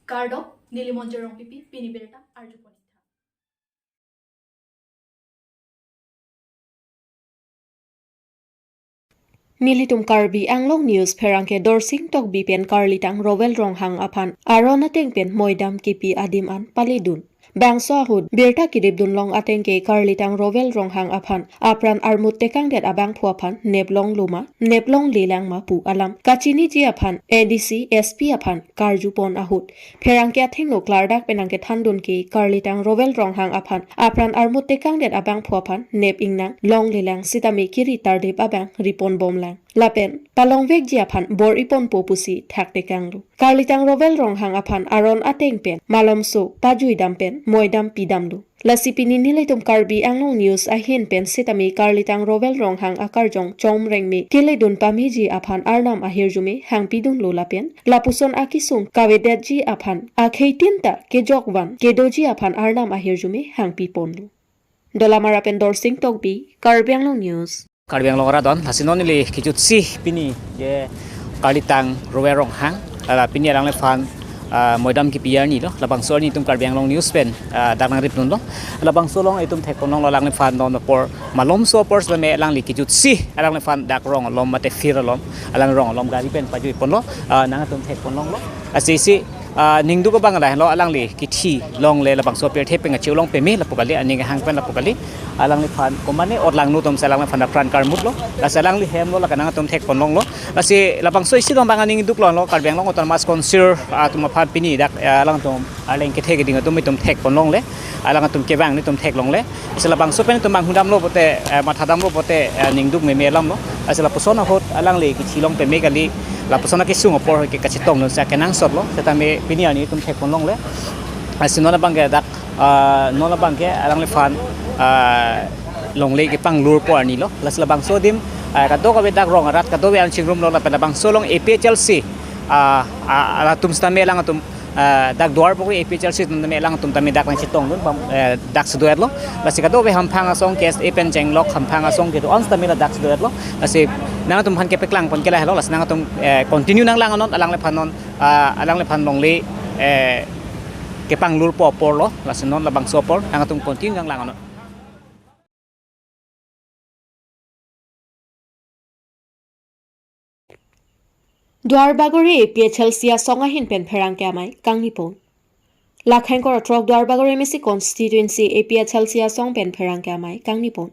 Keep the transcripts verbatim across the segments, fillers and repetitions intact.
Kardom, neli Monjir Rongpipi, pini birta arjupon-ik tha. Nelitum Karbi Anglong News pherangke Dorsing Tokbi pen Karlitang Rowel Ronghang aphan aron ateng pen moidam kipi adim an paledun. Bangso ahut birta kiripdun long ateng ke Karlitang Rowel Ronghang aphan apran armut tekangdet abangphu aphan nep longlo ma, nep longle lang ma pu alam kachiniji aphan A D C, S P aphan karjupon ahut pherangke athengno klardak penang kethandun ke Karlitang Rowel Ronghang aphan apran armut tekangdet abangphu aphan nep ingnang longle lang sitame kiri tardep abang ripon bom lang. Lapen palongvekji aphan bor-iponpo pusi thaktekanglo. Karlitang Rowel Ronghang aphan aron ateng pen malomso pajuidam pen moidam pidamlo. Lasi pini nelitum Karbi Anglong News ahin pen sitame Karlitang Rowel Ronghang akarjong Chom Rengme keledun pameji aphan Arnam ahirjume hangpidunlo lapen lapuson akesung kavedetji aphan akheitin ta kejokvan kedoji aphan Arnam ahirjume hangpiponlo. Dolamara pen Dorsing Tokbi, Karbi Anglong News. Karbi Anglong arat an, lasi non neli kejutsi pini je Karlitang Rowel Ronghang, ala pini alangliphan, ah, moidam kipi arni lo, labangso arni itum Karbi Anglong News pen, ah, dak nangripdunlo, labangso along itum thekponlonglo alangliphan non apor, malomso apor sitame alangli kejutsi, alangliphan dak rong alom mate field alom, alang rong alom gari pen pajuiponlo, ah, nangtum thekponlonglo, lasi isi ah, ningduk abang lahelo alangli kithi longle labangso apirthe pen kacheulong peme lapu kali, aning hang pen lapu kali. Alangliphan komane otlangno atum si alangliphan apran karmutlo. Lasi alangli hemlo la kanangtum thekponlonglo. Lasi labangso isi dong bang aning duklo lo Karbi Anglong Autonomous Council atum aphan pini dak, ah, alangtum arleng kethe keding atum itum thekponlongle. Alangtum kevang netum theklongle. Lasi labangso pen itum manghudamlo pote, eh, mathadamlo pote, eh, ningduk meme alamlo. Lasi lapuson ahut alangli kithi long peme kali, lapuson akesung apor ke kachetongdun si akenangsotlo. Setame pini arni itum thekponlongle. Lasi non abang ke dak, ah, non abang ke alangliphan, ah, longle kepanglurpo arnilo. Lasi labangso adim, ah, kadokave dak rong arat kadokave an chingrumlo lapen labangso along A P H L C, ah, ah, alatum sitame alangtum ah, dak Duarbagori A P H L C atum tame alangtum tame dak nangchetongdun bang, eh, dak si do-etlo. Lasi kadokave hamphang asong K S A pen chenglok hamphang asong kedo-an sitame la dak si do-etlo. Lasi nangtum aphan kepaklangpon ke lahelo, lasi nangtum, eh, continue nanglang-annon alangliphan non, ah, alangliphan longle, eh, kepanglurpo aporlo, lasi non labangso apor nangtum continue nanglang-annon. Duarbagori A P H L C asong ahin pen pherangke amei kangnipon. Lakhang kor throk Duarbagori M A C constituency A P H L C asong pen pherangke amei kangnipon.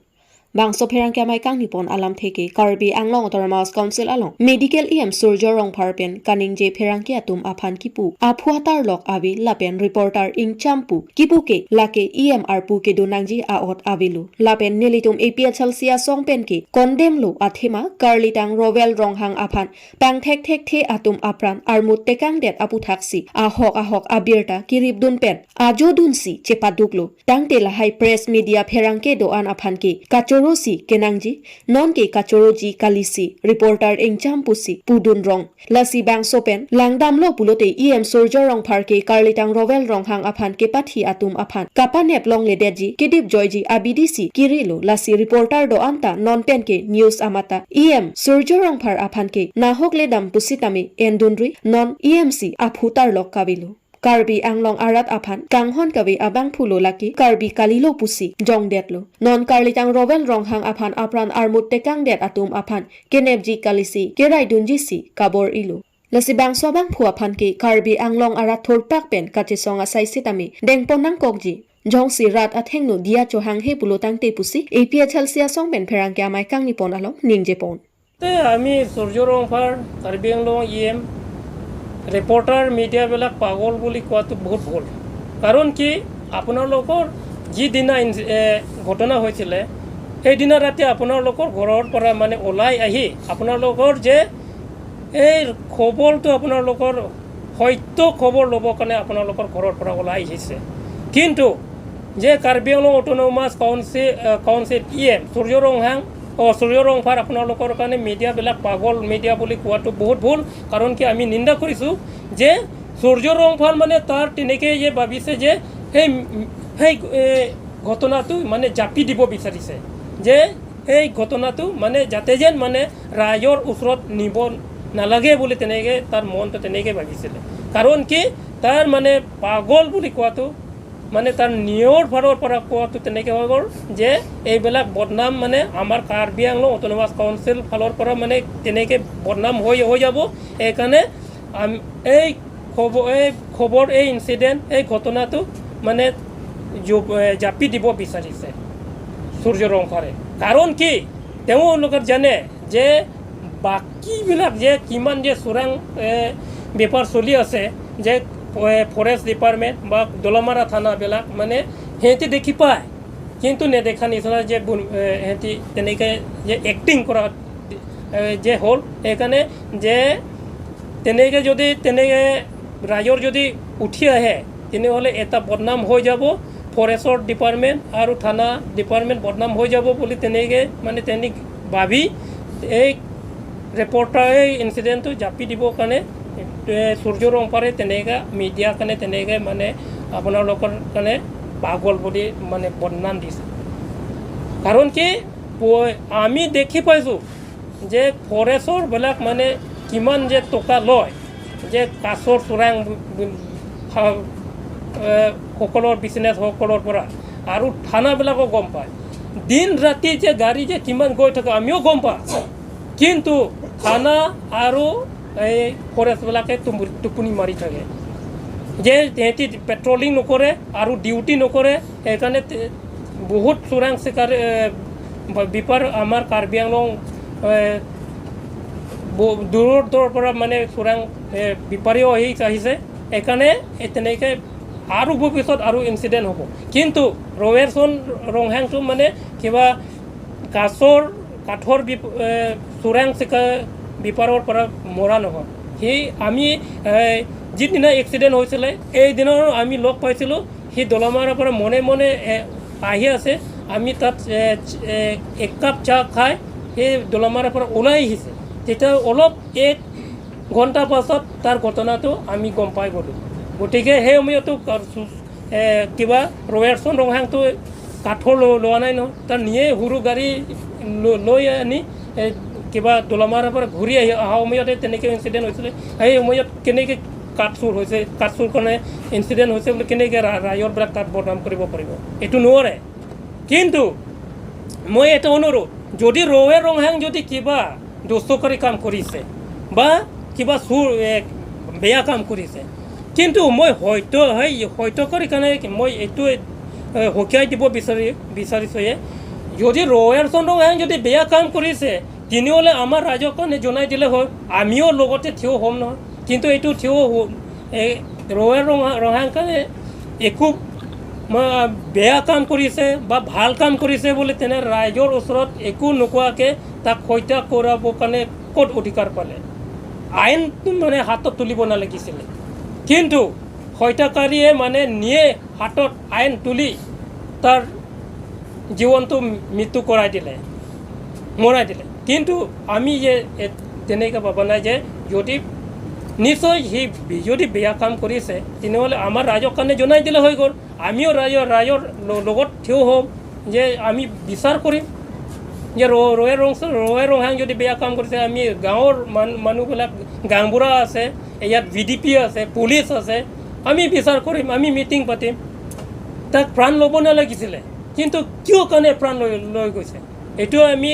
Bangso pherangke amei kangnipon alamthe ke Karbi Anglong Autonomous Council along Medical E M Surjya Rongphar pen kaningje pherangke atum aphan kipu aphu atarlok ave lapen reporter ingchampu kipu ke lake E M arpu kedo nangji a'ot avelo. Lapen nelitum A P H L C asong pen ke condemn lo athema Karlitang Rowel Ronghang aphan pangthekthekthe atum apran armut tekangdet aputhaksi ahok ahok abirta kiripdun pen ajodunsi chepaduklo. Tangte lahai press media pherangke do-an aphan ke kachorosi kenangji, non ke kachoroji kalisi reporter ingchampusi pudun rong. Lasi bangso pen langdamlo pulote E M Surjya Rongphar ke Karlitang Rowel Ronghang aphan kepathi atum aphan kapanep longledetji kedip joiji abidi si kirilo. Lasi reporter do-an ta non pen ke news amata E M Surjya Rongphar aphan ke nahok ledam pusitame endunri non E M si aphu tarlok kavelo. Karbi Anglong arat aphan kanghon kave abangphulo lake Karbi kalilo pusi jongdetlo. Non Karlitang Rowel Ronghang aphan apran armut tekangdet atum aphan kenepji kalisi keraidunjisi kabor-ilo. Lasi bangso abangphu aphan ke Karbi Anglong arat thurpak pen kachesong asai sitame dengpon nangkokji. Jongsi rat athengno diya chohanghe pulo tangte pusi A P H L C asong pen pherangke amei kangnipon along ningjepon. তে আমি সূৰ্য ৰংফাৰ, কাৰ্বি Anglong E M, reporter মিডিয়াবিলাক পাগল বুলি কোৱাটো বহুত ভুল। কাৰণ কি, আপোনালোকৰ যিদিনা ইনচি-, এ, ঘটনা হৈছিলে, সেইদিনা ৰাতি আপোনালোকৰ ঘৰৰ পৰা মানে ওলাই আহি আপোনালোকৰ যে এই খবৰটো আপোনালোকৰ সত্য খবৰ ল'বৰ কাৰণে আপোনালোকৰ ঘৰৰ পৰা ওলাই আহিছে। কিন্তু যে কাৰ্বি আংলং অট'নমাছ কাউন্সিল, আহ, কাউন্সিল ই এম সূৰ্য ৰংহাং, অ, সূৰ্য ৰংফাৰ আপোনালোকৰ কাৰণে মিডিয়াবিলাক পাগল মিডিয়া বুলি কোৱাটো বহুত ভুল। কাৰণ কি, আমি নিন্দা কৰিছোঁ যে সূৰ্য ৰংফাৰ মানে তাৰ তেনেকৈ যে ভাবিছে যে সেই, সেই, এ, ঘটনাটো মানে জাপি দিব বিচাৰিছে, যে সেই ঘটনাটো মানে যাতে যেন মানে ৰাইজৰ ওচৰত নিব নালাগে বুলি তেনেকৈ তাৰ মনটো তেনেকৈ ভাবিছিলে। কাৰণ কি, তাৰ মানে পাগল বুলি কোৱাটো, মানে তাৰ নিয়ৰ ফালৰ পৰা কোৱাটো তেনেকে হৈ গ'ল যে এইবিলাক বদনাম মানে আমাৰ কাৰ্বি আংলং অট'নমাছ কাউন্সিল ফালৰ পৰা মানে তেনেকে বদনাম হৈ হৈ যাব। এইকাৰণে আম- এই খবৰ, এই খবৰ, এই ইনচিডেণ্ট, এই ঘটনাটো মানে জো- এ, জাপি দিব বিচাৰিছে সূৰ্য ৰংফাৰে। কাৰণ কি, তেওঁলোকে জানে যে বাকীবিলাক যে কিমান যে চোৰাং, এ, বেপাৰ চলি আছে, যে, এ, ফৰেষ্ট ডিপাৰ্টমেণ্ট বা দলমাৰা থানাবিলাক মানে সিহঁতি দেখি পায়, কিন্তু নেদেখা নিচিনা যে বুন- এ, সিহঁতি তেনেকে যে এক্টিং কৰা, এ, যে হ'ল, সেইকাৰণে যে তেনেকে যদি তেনেকে ৰাইজৰ যদি উঠি আহে, তেনেহ'লে এটা বদনাম হৈ যাব, ফৰেষ্টৰ ডিপাৰ্টমেণ্ট আৰু থানা ডিপাৰ্টমেণ্ট বদনাম হৈ যাব বুলি তেনেকে মানে তেনেকে ভাবি এই ৰিপৰ্টাৰ এই ইনচিডেণ্টটো জাপি দিবৰ কাৰণে, এ, সূৰ্য ৰংফাৰে তেনেকে মিডিয়াৰ কাৰণে তেনেকে মানে আপোনালোকৰ কাৰণে পাগল বুলি মানে বদনাম দিছে। কাৰণ কি, প- আমি দেখি পাইছোঁ যে ফৰেষ্টৰবিলাক মানে কিমান যে টকা লয়, যে কাছৰ চোৰাং বি- বি- হা- এ, সকলৰ বিজনেছ সকলৰ পৰা, আৰু থানাবিলাকো গম পায়। দিন ৰাতি যে গাড়ী যে কিমান গৈ থাকে আমিও গম পাওঁ, কিন্তু থানা আৰু এই ফৰেষ্টবিলাকে টুমু- টোপনি মাৰি থাকে, যে সিহঁতি পেট্ৰলিং নকৰে আৰু ডিউটি নকৰে। সেইকাৰণে তে- বহুত চোৰাং চিকাৰী, এ, ব- বেপাৰ আমাৰ কাৰ্বি আংলং, এ, ব- দূৰৰ দূৰৰ পৰা মানে চোৰাং, এ, বেপাৰীও আহি আহিছে। সেইকাৰণে এই তেনেকে আৰু ভৱিষ্যত আৰু ইনচিডেণ্ট হ'ব। কিন্তু ৰৱেৰচন ৰংহাংটো মানে কিবা কাছৰ কাঠৰ বিপ- এ, চোৰাং চিকা বেপাৰৰ পৰা মৰা নহয়। সেই আমি, এ, যিদিনা এক্সিডেণ্ট হৈছিলে, এইদিনাও আমি লগ পাইছিলোঁ। সি দলমাৰাৰ পৰা মনে মনে, এ, আহি আছে। আমি তাত, এ, চ- এ, এক কাপ চাহ খাই সেই দলমাৰাৰ পৰা ওলাই আহিছে। তেতিয়া অলপ এক ঘণ্টা পাছত তাৰ ঘটনাটো আমি গম পাই গ'লোঁ। গতিকে সেই সময়তো কা- চু- এ, কিবা ৰৱেৰচন ৰংহাংটো কাঠৰ ল- লোৱা নাই ন, তাৰ নিয়ে সৰু গাড়ী ল- লৈ আনি, এ, কিবা দলমাৰাৰ পৰা ঘূৰি আহি অহা সময়তে তেনেকে ইনচিডেণ্ট হৈছিলে। সেই সময়ত কেনেকে কাঠ চুৰ হৈছে, কাঠ চুৰ কাৰণে ইনচিডেণ্ট হৈছে বুলি কেনেকে ৰা- ৰাইজৰবিলাক তাত বদনাম কৰিব পাৰিব? এইটো নোৱাৰে। কিন্তু মই এটা অনুৰোধ, যদি ৰৱেৰ ৰংহাং যদি কিবা দুষ্টকাৰী কাম কৰিছে বা কিবা চুৰ, এ, বেয়া কাম কৰিছে, কিন্তু মই হয়তো, হয়, হয়তো কৰি কাৰণে মই এইটো, এ, সকীয়াই দিব বিচাৰি বিচাৰিছোঁ যে যদি ৰৱেৰচন ৰংহাং যদি বেয়া কাম কৰিছে, তেনেহ'লে আমাৰ ৰাইজৰ কাৰণে জনাই দিলে হয়, আমিও লগতে থিয় হ'ম নহয়। কিন্তু এইটো থিয় হ- এ, ৰৱেৰ ৰংহা- ৰংহাং কাৰণে একো, মা- বেয়া কাম কৰিছে বা ভাল কাম কৰিছে বুলি তেনে ৰাইজৰ ওচৰত একো নোকোৱাকে তাক হত্যা কৰাবৰ কাৰণে ক'ত অধিকাৰ পালে? আইনটো মানে হাতত তুলিব নালাগিছিলে। কিন্তু হত্যাকাৰীয়ে মানে নিয়ে হাতত আইন তুলি তাৰ জীৱনটো মৃত্যু কৰাই দিলে, মৰাই দিলে। কিন্তু আমি যে এ- তেনেকে ভবা নাই যে যদি নিশ্চয় সি বি- যদি বেয়া কাম কৰিছে, তেনেহ'লে আমাৰ ৰাইজৰ কাৰণে জনাই দিলে হৈ গ'ল। আমিও ৰাইজৰ, ৰাইজৰ ল- লগত থিয় হ'ম যে আমি বিচাৰ কৰিম যে ৰ- ৰৱেৰ ৰং- ৰৱেৰ ৰংহাং যদি বেয়া কাম কৰিছে, আমি গাঁৱৰ মান- মানুহবিলাক, গাঁওবুঢ়া আছে, ইয়াত ভি ডি পি আছে, পুলিচ আছে, আমি বিচাৰ কৰিম, আমি মিটিং পাতিম। তাক প্ৰাণ ল'ব নালাগিছিলে, কিন্তু কিয় কাৰণে প্ৰাণ লৈ লৈ গৈছে? এইটো আমি,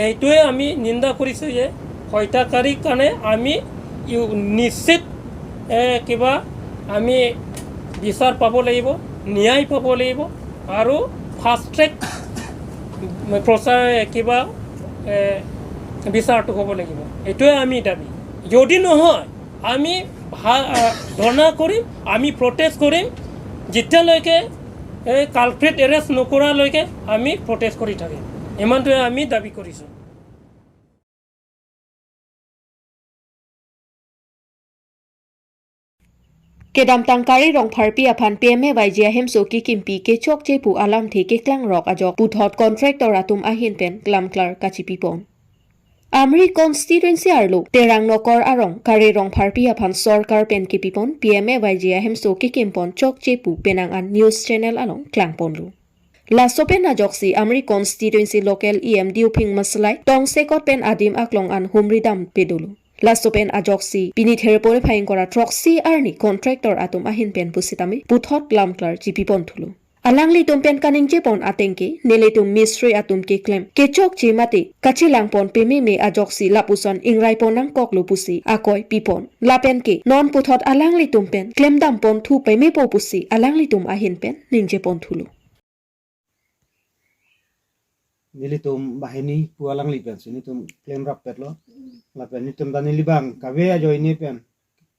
এইটোৱে আমি নিন্দা কৰিছোঁ যে হত্যাকাৰীৰ কাৰণে আমি ইউ- নিশ্চিত, এ, কিবা আমি বিচাৰ পাব লাগিব, ন্যায় পাব লাগিব আৰু ফাষ্ট ট্ৰেক প্ৰচাৰ কিবা, এ, বিচাৰটো হ'ব লাগিব। এইটোৱে আমি দাবী। যদি নহয়, আমি ভা- আ, ধৰ্ণা কৰিম, আমি প্ৰটেষ্ট কৰিম, যেতিয়ালৈকে এই কালপ্ৰিট এৰেষ্ট নকৰালৈকে আমি প্ৰটেষ্ট কৰি থাকিম। ইমানটোৱে আমি দাবী কৰিছোঁ। Kedamtang Kare Rongpharpi aphan P M A Y G ahemso kekimpi kechokche pu alamthe keklangrok ajok puthot contractor atum ahin pen klamklar kachipipon. Amri constituency arlo Terang Nokor arong Kare Rongpharpi aphan sorkar pen kepipon P M A Y G ahemso kekimpon chokche pu penang an news channel along klangponlo. Laso pen ajoksi Amri constituency local E M Diuphing Masalai tongsekot pen adim aklong an humridam pedolo. Laso pen ajoksi pini Thereponi phai ingkoi ra throksi arni contractor atum ahin pen pusitame puthot lamklar chipipon thulo. Alanglitum pen kaningjepon ateng ke nelitum mistri atum keklem kechokche mate kachelangpon pememe ajoksi lapuson ingraipon nangkoklo pusi akoi pipon. Lapen ke non puthot alanglitum pen klemdampon thu pemepo pusi alanglitum ahin pen ningjepon thulo. Nelitum banghini pu alangli pensi nelitum klemrappetlo. Lapen nelitum ta neli bang kave ajoine pen,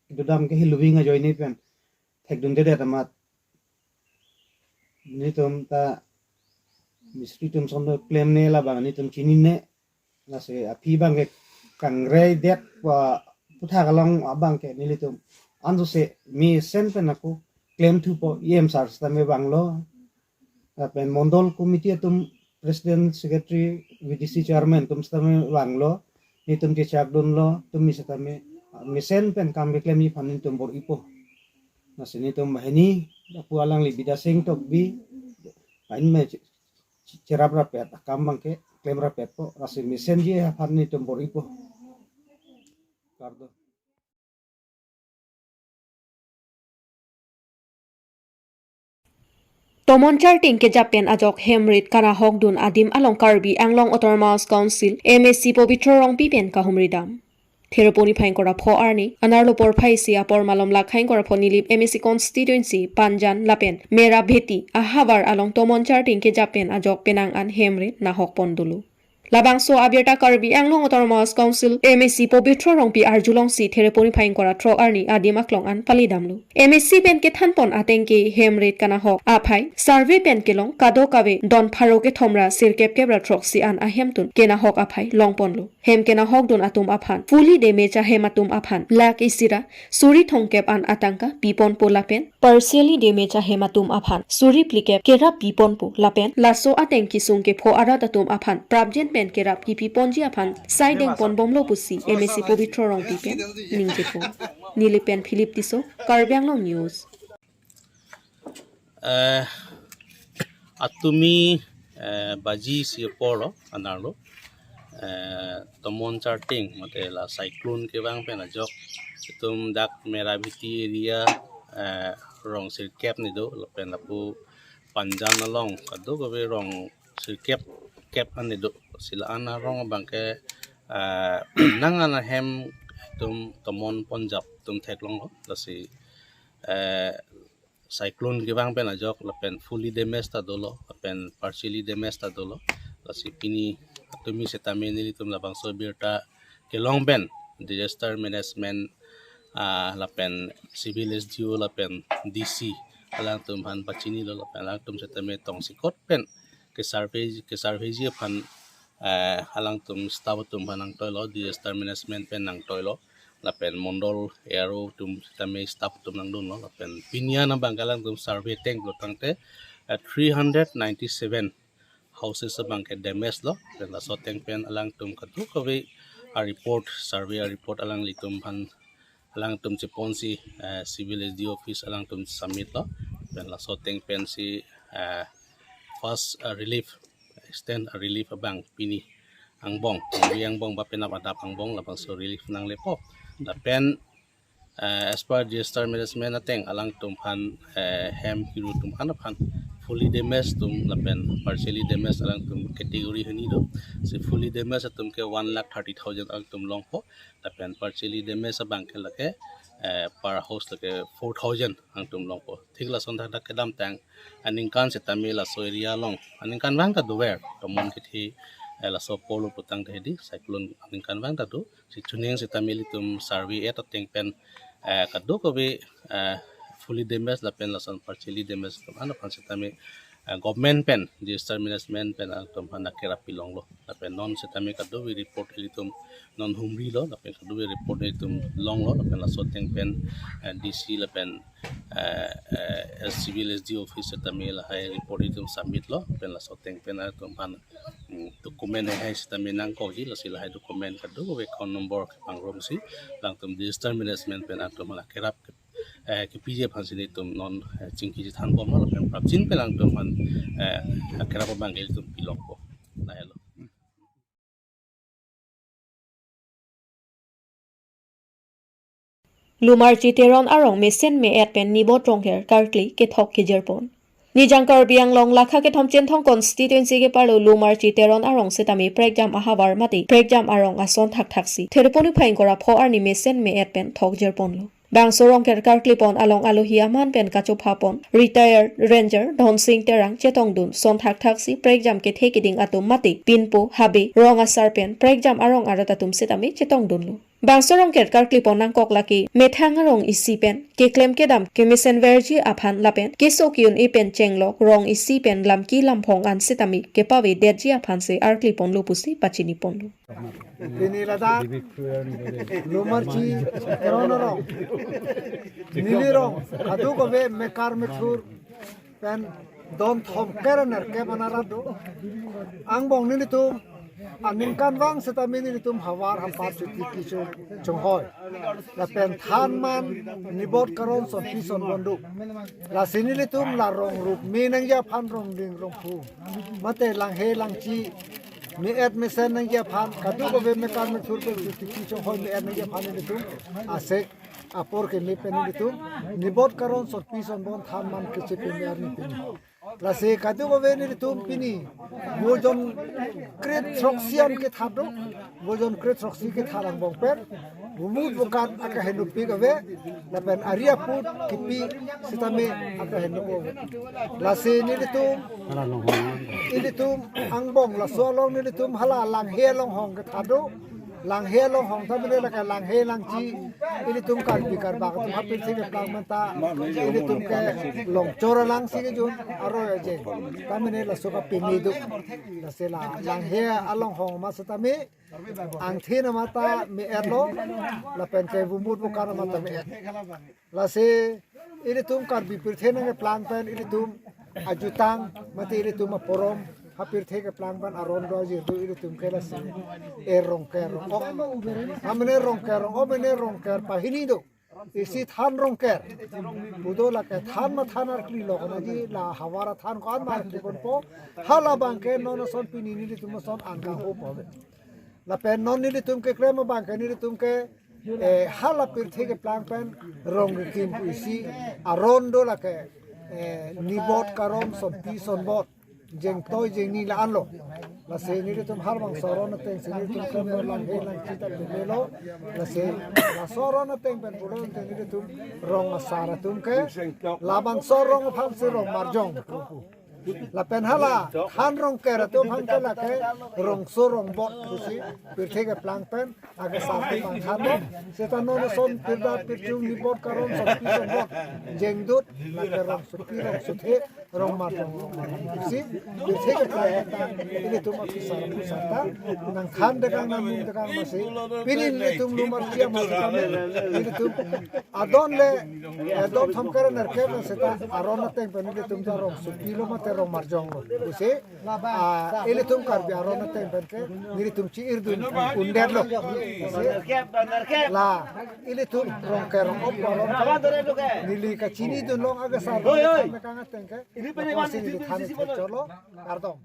kedodam ke heloving ajoine pen thekdundedet amat nelitum ta mistri atum son do klemne, labang nelitum chinine. Lasi aphi bang ke kangredet pu aputhak along abang ke nelitum ansose mesen pen ako klem thupo, E M sir sitame vanglo. Lapen mondol committee atum president, secretary, V D C chairman atum sitame vanglo. Nelitum chechakdunlo, tumi sitame mesen pen kam keklemji aphan nelitum bor-ipo. Lasi nelitum banghini pu alangli Bidya Sing Tokbi, lain me che-, che-, cheraprappet akam bang ke klemrappetpo, lasi mesenji aphan nelitum bor-ipo. Kardom. Tomon charting kejap pen ajok hem rit kanahokdun adim along Karbi Anglong Autonomous Council M A C Pobitro Rongpi pen kahumridam. Thereponi phai ingkoi ra pho arni, anerlo porphai isi apor malom lake ingkoi ra pho Nilip M A C constituency Panjan lapen Merabheti ahavar along tomon charting kejap pen ajok penang an hem rit nahokpon dolo. Labangso abirta Karbi Anglong Autonomous Council M A C Pobitro Rongpi arjulongsi Thereponi phai ingkoi ra throk arni adim aklong an palidamlo. M A C pen kethanpon ateng ke hem rit kanahok aphai survey pen kelong kadokave don pharo kethom ra sirkep kep ra throksi an ahemtun kenahok aphai longponlo. Hem kenahokdun atum aphan fully damage ahem atum aphan lakh isi ra suri thomkep an atangka piponpo lapen partially damage ahem atum aphan suri phlikep kerap piponpo lapen laso ateng kesung kepho arat atum aphan prapjin pen kerap kipiponji aphan saidengponbomlo pusi M A C Pobitro Rongpi pen ningjepo. Nilip pen Philip Tisso, Karbi Anglong News. Eh, atumi, eh, baji isi apor lo, anerlo. Eh, tomon charting, mate la cyclone kevang pen ajok, itum dak Merabheti area, eh, rong sirkep ni do, lapen lapu Panjan along, kadokave rong sirkep kep an ni do. Lasi la-an arong abang ke, eh, nang an ahem itum tomon ponjap itum theklonglo, lasi, eh, cyclone kevang pen ajok lapen fully damage ta dolo, lapen partially damage ta dolo. Lasi pini atumi setame nelitum labangso birta kelong pen disaster management, ah, lapen civil S D O lapen D C alangtum aphan pachinilo, lapen alangtum setame tongsekot pen ke survey, ke survey ji aphan, eh, alangtum staff atum aphan nangtoilo, disaster management pen nangtoilo, lapen mondol A R O atum setame staff atum nangdunlo, lapen pini an abang ke alangtum survey ateng pulo tangte, eh, three hundred ninety-seven houses abang ke damage lo, lapen laso ateng pen alangtum kadokave a-report, survey a-report alanglitum aphan alangtum cheponsi, eh, civil S D O office alangtum submit lo, lapen laso ateng pensi, eh, first, eh, relief, extend relief abang pini angbong, pini angbong ba penap adap angbong labangso relief nanglepo. Lapen, eh, as per disaster management ateng alangtum aphan, eh, hem kiru atum an aphan fully damage atum lapen partially damage alangtum category hini do. Si fully damage atum ke one lakh thirty thousand alangtum longpo. Lapen partially damage abang ke lake, eh, per house lake four thousand alangtum longpo. Thik lason thakthak kedamtang aningkan setame laso area along aningkanvang ta dover tomon kethe, eh, laso apor lo putangte hedi cyclone aningkanvang ta do. Si chuning setame ilitum survey et ateng pen, eh, kadokave, eh, fully damage lapen lason partially damage atum an aphan setame, eh, government pen disaster management pen alangtum aphan akerap pilonglo. Lapen non setame kadokave report ilitum non humrilo, lapen kadokave report ilitum longlo, lapen laso ateng pen, eh, D C lapen, eh, eh, civil S D O office setame lahai report ilitum submit lo, lapen laso ateng pen alangtum aphan, mm, document hai setame nangkokji, lasi lahai document kadokave account number kepangrumsi alangtum disaster management pen alangtum aphan akerap, eh, kepiji aphansi nelitum non, eh, chingki chethanbomlo, lapen prapjin pen alangtum aphan, eh, akerap abang ke ilitum pilongpo. Lahelo. Lumarchi Teron arong mesen me-et pen Nibot Rongker karkli kethok kejirpon. Nijang Karbi Anglong lakha kethom Chinthong constituency keparlo Lumarchi Teron arong setame prekjam ahavar mate prekjam arong ason thakthaksi Theroponu phai ingkoi ra pho arni mesen me-et pen thok jirponlo. Bangso Rongker karklipon along alohi aman pen kachophapon retired ranger Dhonsing Terang chetongdun son thakthaksi prekjam kethe keding atum mate pinpo habe rong asar pen prekjam arong arat atum setame chetongdunlo. Bangso Rongker karklipon nangkok lake methang arong isi pen keklem kedam kemesen verji aphan lapen keso ke-un-e pen chenglok rong isi pen lamki lamphong an setame kepavedetji aphan se arklipon lo pusi pachiniponlo. Pini ladak Lumarchi Teron arong, neli rong kadokave mekar methur pen don thomkre nerkep an arat do. Angbong nelitum aningkanvang setame nelitum havar hapat chuti kichung chonghoi. Lapen than man Nibot Karon sonpi sonbon do. Lasi nelitum la rong rup me nangji aphan rong ding rong phu mate langhe langchi me-et mesen nangji aphan kadokave mekar methur pen chuti kichung chonghoi me-et nangji aphan nelitum asek apor keme pen nelitum Nibot Karon sonpi sonbon than man kechepe me arni pini. Lasi kadokave nelitum pini bojon kret throksi an kethat do, bojon kret throksi kethat angbong pen vumut vokat akahenopik ave, lapen ari aput kipi setame akahenop ave. Lasi nelitum, nelitum angbong laso along nelitum hala langhe along hong kethat do, langhe along hong ta mene lake langhe langchi ilitum Karbi Karbak atum hapirthe keplang manta ilitum ke longchor alang si kejun aro aje ta mene laso kapini do. Lasi la langhe along hong ma setame angthin amata me-etlo, lapen ke vumut vokat amata me-et. Lasi ilitum Karbi pirthe nangkeplang pen ilitum ajutang mate ilitum aporom hapirthe keplang pen aron do ajir do ilitum ke lasi er Rongker rong-ok. Amene Rongker rong-ok, amene Rongker pahini do. Isi than Rongker. Pu do lake than ma than arkli lo kona ji la havar than ko-an ma arkli ponpo. Hala abang ke non ason pini nelitum ason angkang ho po ave. Lapen non nelitum keklem abang ke nelitum ke eh, hala pirthe keplang pen rong kekim pu isi aron do lake eh, Nibot Karon sonpi sonbon jengtoi jengni la-an lo. Lasi nelitum harbangso aron ateng si nelitum ke langhe langchi ta pemelo. Lasi laso aron ateng pen pulo ateng nelitum rong asar atum ke labangso rong aphan si rong marjong pu. Lapen hala than Rongker atum aphan ke lake rongso rongbot pusi pirthe keplang pen akesar keplang than lo. Seta non ason pirda pirchung Nibot Karon sonpi sonbon jengdut lake rong sopi rong sothe rong marjong rong marjong pusi pirthe keplang pen ta ilitum akesar pusar ta nangthan dekang nangmung dekang masi pini nelitum Lumarchi ama si kami nelitum adon le eh, don thomkre nerkep an seta aron ateng pen nelitum ta rong sopi lo mate rong marjong lo pusi ah, ilitum Karbi aron ateng pen ke nelitum chi-irdun undetlo. Pusi la ilitum Rongker rong-ok aron neli kachinidun long akesar lo kang ateng ke. Ini pen pusi neli than cholo kardom.